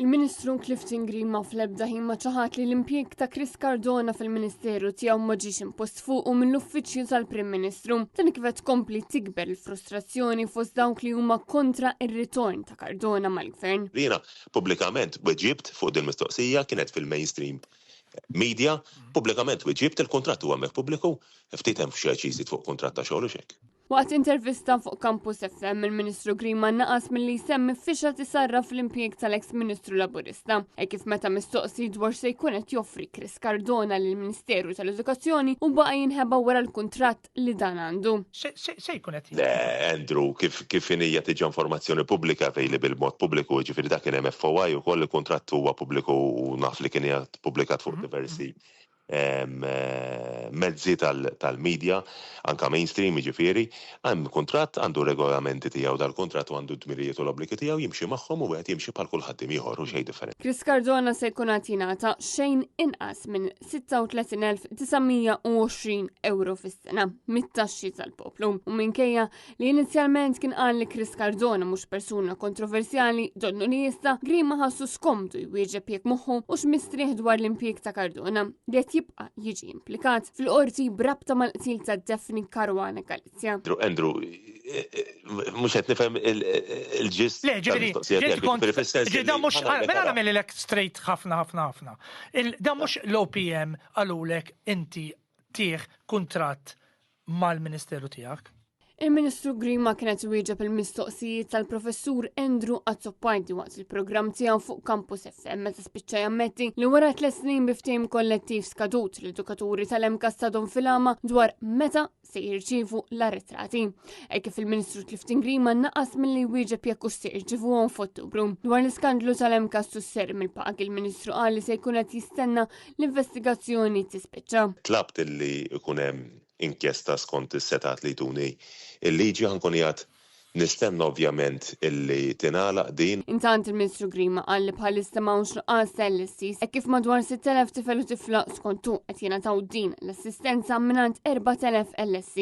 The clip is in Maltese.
Il-Ministru Clifton Grima fl-ebda ħin ma ċaħad li l-impjieg ta' Chris Cardona fil-Ministeru tiegħu ma ġiex impost fuqu mill-Uffiċċju tal-Prim Ministru. Dan kif qed tkompli tikber il-frustrazzjoni fost dawk li huma kontra ir-ritorn ta' Cardona mal-Gvern. Jiena pubblikament weġibt fuq din mistoqsija kienet fil-mainstream media, pubblikament weġibt il-kuntratt huwa hemmhekk pubbliku, ftit hemm xi jżid fuq kuntratt ta' xogħol u x'hekk. Waqt intervista fuq Campus FM, il-Ministru Grima naqas milli jsemmi fiex tisarraf l-impjieg tal-eks Ministru Laburista. E kif meta mistoqsi dwar se jkun qed joffri Chris Cardona lill-Ministeru tal-Edukazzjoni u baqa' jinħeba wara l-kuntratt li dan għandu. Se jkun qed Le, Andrew, kif kif inhija tiġa informazzjoni pubblika available b'mod pubbliku, jiġifieri dak kien hemm FOI ukoll il-kuntratt huwa pubbliku u naf li kien qiegħed pubblikat fuq diversi mezzi tal-media, anke mainstream jiġifieri, hemm kuntratt, għandu r-regolamenti tiegħu dal-kuntratt u għandu d-dmirijiet u l-obbligi tiegħu jimxi magħhom u wieħed jimxi bħal kull ħaddiem ieħor u xejn differenti. Chris Cardona se jkun qed jingħata xejn inqas minn 36,920 ewro fis-sena mit-taxxi tal-poplu u minkejja li inizjalment kien qal li Chris Cardona mhux persuna kontroversjali donnu li issa Grima ħassu skomdu jwieġeb jekk moħħu u x'mistrieħ dwar l-impjieg ta' Cardona li qed jibqa' jiġi implikat fil-qorti b'rabta mal-qtil ta' Daphne Caruana Galizia. Andrew, mhux qed nifhem il-ġist. Le, ġifieri, ġifieri dan mhux mela nagħmel straight ħafna ħafna ħafna. Dan mhux l-OPM qalulek inti tih kuntratt mal-ministeru tiegħek. Il-Ministru Grima kienet wieġeb il-mistoqsijiet tal-Professur Andrew Azzopardi waqt il-programm tiegħu fuq Campus FM meta spiċċa jammetti li wara tliet snin bi ftehim kollettiv skadut l-edukaturi tal-MCAST għadhom fil-għama dwar meta se jirċievu l-arretrati. E kif il-Ministru Clifton Grima naqas milli jwieġeb jekk hux se jirċievuhom f'Ottubru. Dwar l-iskandlu tal-MCAST u s-ser mill-pagi il-Ministru qal li se jkun qed jistenna l-investigazzjoni tispiċċa. Tlabt illi jkun hemm inkjesta skont is-setgħat li jtuni l-liġi. Ħa nkun qiegħed nistenna ovvjament illi tingħalaq din. Intant il-Ministru Grima qal li bħalissa m'hawnx nuqqas ta' LSCs hekk kif madwar 6,000 tifel u tifla skont hu qed jingħataw din l-assistenza mingħand 4,000 LSC.